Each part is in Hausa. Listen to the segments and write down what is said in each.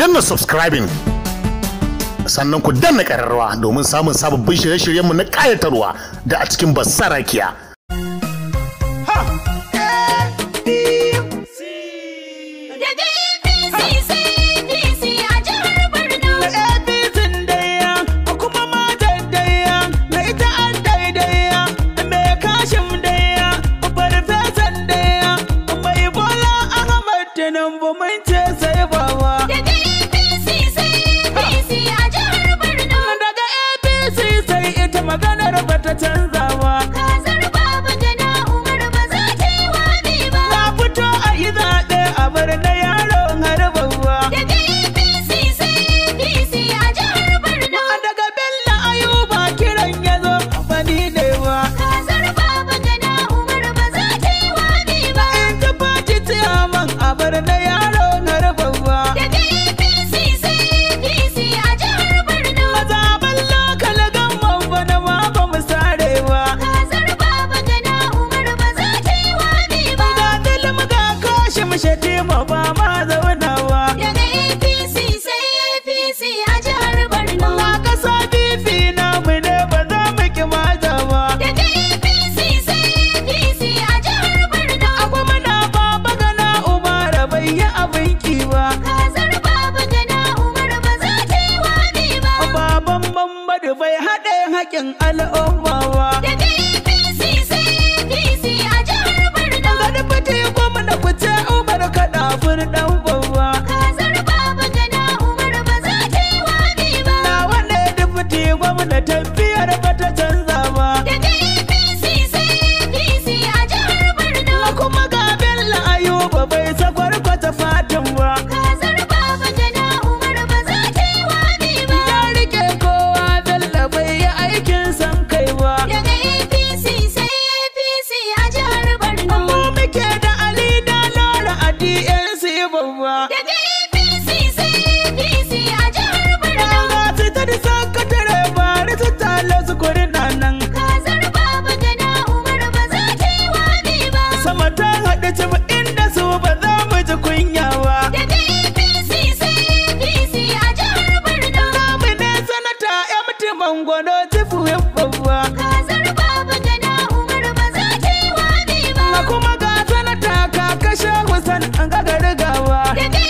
Danna subscribing, sannan ku danna ƙararrawa domin samun sababbin shirye-shiryenmu na ƙayatarwa da a cikin Basarakiya. Daga APC sai APC a jihar Borno. APC daya kuma matan daya na ita an daidaya mai kashin daya farfesan daya mai Bola Ahmad Tinubu mun ce sai baba. Daga APC sai APC a jihar Borno. Daga APC sai ita maganar bata canza ba. Kazar Baba Gana Umar ba za ta yi wabi ba. Na fito a yi zaɓe a bar na yaron har babba. Daga APC sai APC a jihar Borno. Daga Bello Ayuba kiran ya zo ba ni ne ba. Kazar Baba Gana Umar ba za ta yi wabi ba. In ta faci ciyaman a bar na yaron har babba. Daga APC sai APC a jihar Borno. Mazaɓan lokal gamman bana ma ba mu sare ba. Kazar Baba Gana Umar ba za ta yi wabi ba. Ga Zulum ga Kashim Shatima ba ma zaunawa. Daga APC sai APC a jihar Borno. Na kasa bifi namu ne ba za mu ki maja ba. Daga APC sai APC a jihar Borno. Akwai mana Baba Gana Umar bai yi abin ki ba. Kazar Baba Gana Umar ba za ta yi wabi ba. Baban Muhammadu bai haɗe haƙin al'umma ba. Daga APC sai APC a jihar Borno. Gani fiti gwamna ku ce Umar kaɗa furɗan babba. Kazar Baba Gana Umar ba za ta yi wabi ba. Na wane dufiti gwamna tafiyar ba ta canza ba. Daga APC sai APC a jihar Borno. Kuma ga Bello Ayuba bai sakwarkwata fatan ba. Kazar Baba Gana Umar ba za ta yi wabi ba. Ya rike kowa Bello bai yi aikin san kai ba. Daga APC sai APC a jihar Borno. Mu muke da Ali da Lora a DNC babba. Daga APC sai APC a jihar Borno. Ga su ta da sakatare bari su tale su kuri nan. Kazar Baba Gana Umar ba za ta yi wabi ba. Sama ta haɗu ci inda su ba za mu ji kunya ba. Daga APC sai APC a jihar Borno. Namu ne sanata MT Mangwano jifuwin babba. Kazar Baba Gana Umar ba za ta yi wabi ba. Kuma ga sanata kaka Shehu San an ga garigawa. Daga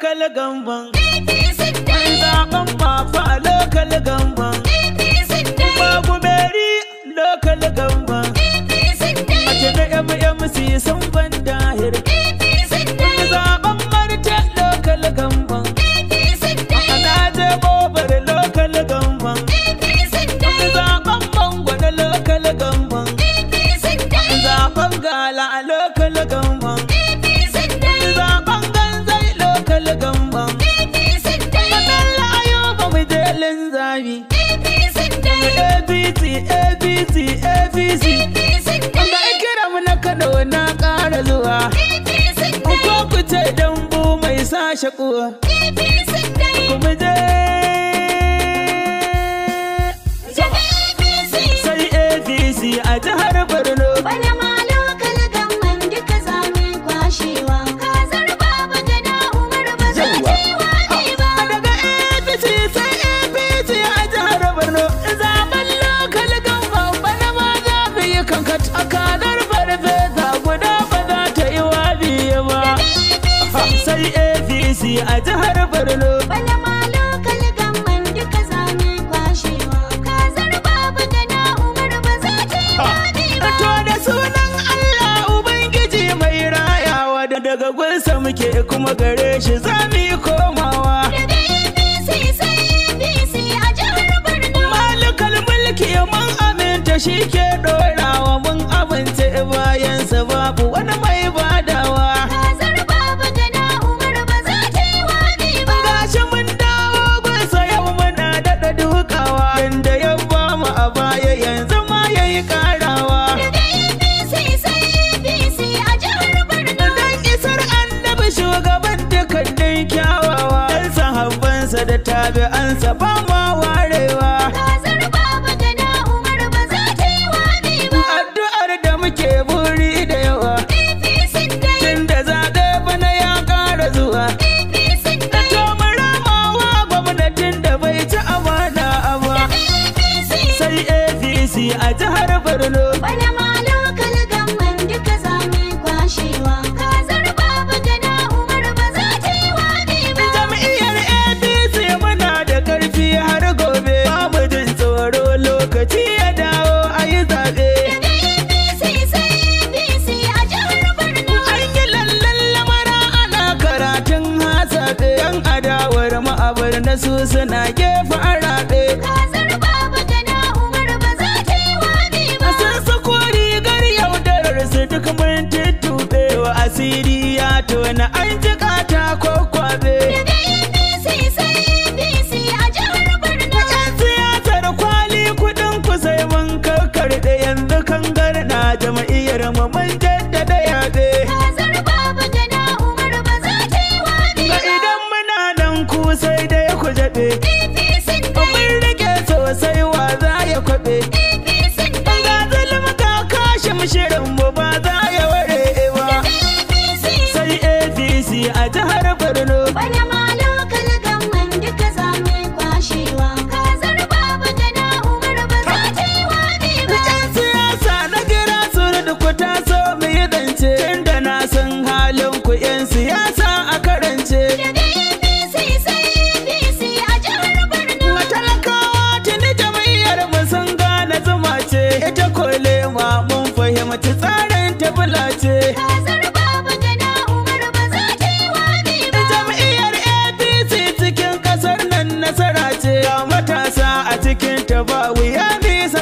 Local government. APC dai. Zaben Mafa local government. APC dai. Magumeri local government. APC dai. A MMC sun ban dahir. APC dai. Zaben Marte local government. APC dai. Na je Gobar local government. APC dai. Zaben Mangwana local government. APC dai. Zaben Gala local government. APC dai. Zaben Ganzai local government. APC dai. Bello Ayuba mu je linzami. APC dai. APC APC APC. APC dai. Ga kiran na Kano na ƙara zuwa. APC dai. Ko ku ce dambu mai sashe kuwa. APC dai. Mu je Daga APC. sai APC a jihar Borno. Bana ma local government duka za mu yi kwashewa. Kazar Baba Gana Umar ba za ta yi waɗi ba. Daga APC sai APC a jihar Borno. Zaben local government bana ma za mu yi kankat. A kanar farfesa guda ba za ta yi wabi ba. Sai APC a jihar Borno. Bana ma local government duka za mu yi kwashewa. Kazar Baba Gana Umar ba za ta yi waɗi ba. To da sunan Allah Ubangiji mai rayawa da daga gunsa muke kuma gare shi za mu yi komawa. Daga APC sai APC a jihar Borno. Malikal mulki mun aminta shi ke ɗorawa mun amince bayansa babu wani mai badawa. Kazar Baba Gana Umar ba za ta yi waɗi ba. Gashi mun dawo gunsa yau muna daɗa dukawa. Yanda ya bamu a baya yanzu ma yayi ƙarawa. Daga APC sai APC a jihar Borno. Dan isar annabi shugaban dukkanin kyawawa. Dan sahabbansa da tabi'ansa ba ma warewa. Kazar Baba Gana Umar ba za ta yi waɗi ba. Addu'ar da muke buri da yawa. APC dai. Tunda zaɓe bana ya ƙara zuwa. APC dai. To mu ramawa gwamnatin da bai ci amana ba. APC. Sai APC a jihar Borno. Bana ma local government duka za mu yi kwashewa. Kazar Baba Gana Umar ba za ta yi waɗi ba. Jam'iyyar APC muna da ƙarfi har gobe. Ba mu jin tsoro lokaci ya dawo a yi zaɓe. Daga APC sai APC a jihar Borno. An yi lallan lamara ana karatun hasabe. Yan adawar ma'abar na su suna gefe an raɓe. Kazar Baba Gana Umar ba za ta yi waɗi ba. Sun sako rigar yaudarar su duk mun tuttuɓe wa asiri ya tona an jika ta kwakwabe. Daga APC sai APC a jihar Borno. Yan siyasar kwali kuɗin ku sai mun kakkarɗe yanzu kan garna jam'iyyar mu mun jaddada yaɓe. Kazar Baba Gana Umar ba za ta yi waɗi Ga ba. idan muna nan ku sai dai ku jaɓe. APC dai. Mun rike sosai wa za ya kwaɓe. APC dai. Ga zulum ga kashin shirin mu ba za ya ware ba. APC. Sai APC a jihar Borno. Bana ma local government duka za mu yi kwashewa. Kazar Baba Gana Umar ba za ta yi waɗi ba. Yan siyasa na gira su da ku taso mu yi zance. Tunda na san halin ku yan siyasa a karance. Daga APC sai APC a jihar Borno. Matalakawa tuni jam'iyyar mu sun gane zuma ce. Ita kolema mun fahimci tsarin tabula ce. Kazar Baba Gana Umar ba za ta yi waɗi ba. Jam'iyyar APC cikin kasar nan nasara ce. Ga matasa a cikin ta ba wuya bisa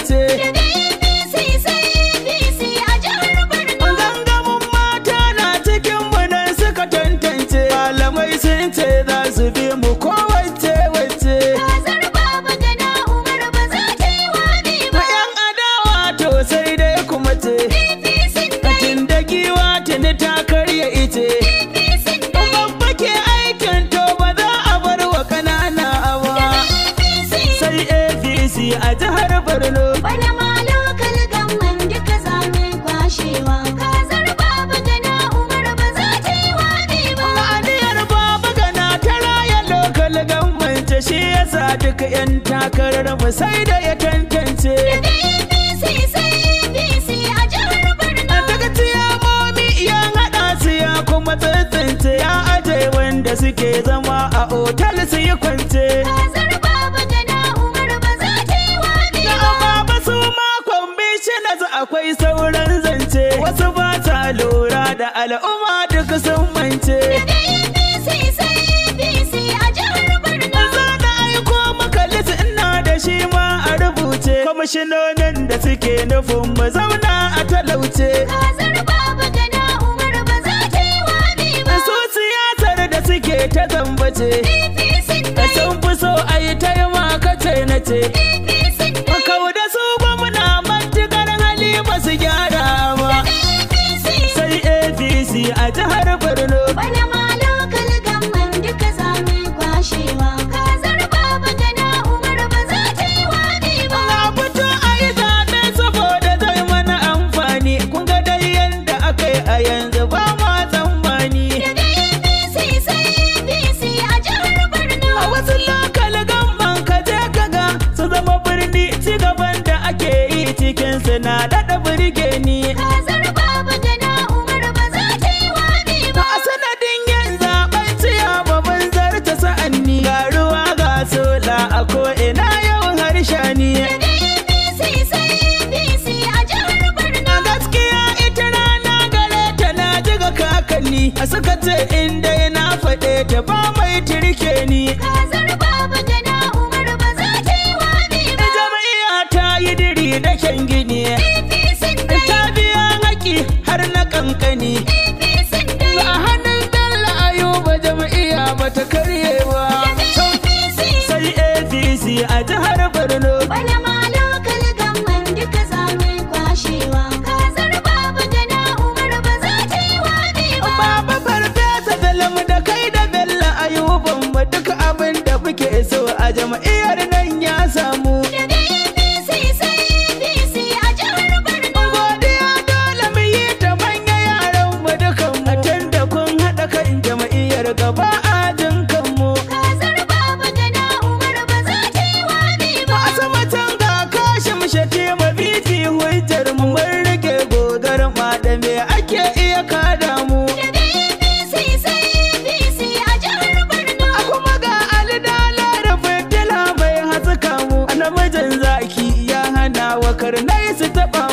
ce. Daga APC sai APC a jihar Borno. Gangamin mata na cikin mu nan suka tantance. Malamai sun ce za su bi mu kowace wacce. Kazar Baba Gana Umar ba za ta yi waɗi ba. Yan adawa to sai dai kuma ce. APC dai. Tun da giwa tuni ta karya ice. APC dai. Babba ke aikin to ba za a bar wa ƙanana ba. APC. Sai APC a jihar Borno. Bana ma local government duka za mu yi kwashewa. Kazar Baba Gana Umar ba za ta yi waɗi ba. Aniyar Baba Gana ta raya local government shi yasa duk 'yan takarar mu sai da ya tantance. Daga APC sai APC a jihar Borno. Daga ciyamomi ya haɗa su ya kuma tsintsince ya aje wanda da suke zama a otal su yi kwance. Kazar Baba Gana Umar ba za ta yi wabi ba. Baba su makon bishinas akwai sauran zance. Wasu ba sa lura da al'umma duk sun mance. Daga APC sai APC a jihar Borno. Za na aiko maka list ina da shi ma a rubuce. Kwamishinonin da suke nufin mu zauna a talauce. Kazar Baba Gana Umar ba za ta yi wabi ba. Su siyasar da suke ta zambace. APC dai, Sun fi so a yi taimaka ce na ce. APC dai, Kau da su gwamna matuƙar hali ba su gyara ba. APC. Sai APC a jihar Borno. Bana ma local government duka za mu kwashewa. Kazar Baba Gana Umar ba za ta yi wabi ba. A fito a yi zaɓe saboda zai mana amfani. Kun ga dai yanda aka yi a yanzu ba ma tsammani. Daga APC sai APC a jihar Borno. A wasu lokal gamman ka je ka ga su zama birni ci gaban da ake yi cikin su na daɗa birge ni. Kazar Baba Gana Umar ba za ta yi wabi ba. A sanadin yin zaɓen ciyama mun zarta sa'anni. Ga ruwa ga sola a ko'ina yau harshani. Daga APC sai APC a jihar Borno. A gaskiya ita rana gare ta na jiga kakanni. A suka ce in dai na faɗe ta ba mai tirke ni. Kazar Baba Gana Umar ba za ta yi wabi ba. Jam'iyya ta yi diri da kyan gini. APC dai, Ta biya haƙi har na kankani. APC dai, A hannun Bello Ayuba jam'iyya ba ta karye ba. APC. Sai APC a jihar Borno. Bana ma local government duka za mu kwashewa. Kazar Baba Gana Umar ba za ta yi wabi ba. Baba Farfesa Bello da kai da Bello Ayuban mu duk abin da muke so a jam'iyyar nan ya samu. Daga APC sai APC a jihar Borno. Godiya dole mu yi ta manya yaran mu dukan mu. Tunda kun haɗa kan jam'iyyar gaba ajin kanmu. Kazar Baba Gana Umar ba za ta yi wabi ba. A sama can ga Kashim Shatima biti hujjar mu mun rike gogar ma da me ake iya kada mu. Daga APC sai APC a jihar Borno. A kuma ga Ali Dalar fitila mai haska mu. Namijin zaki ya hana wa karnai su taɓa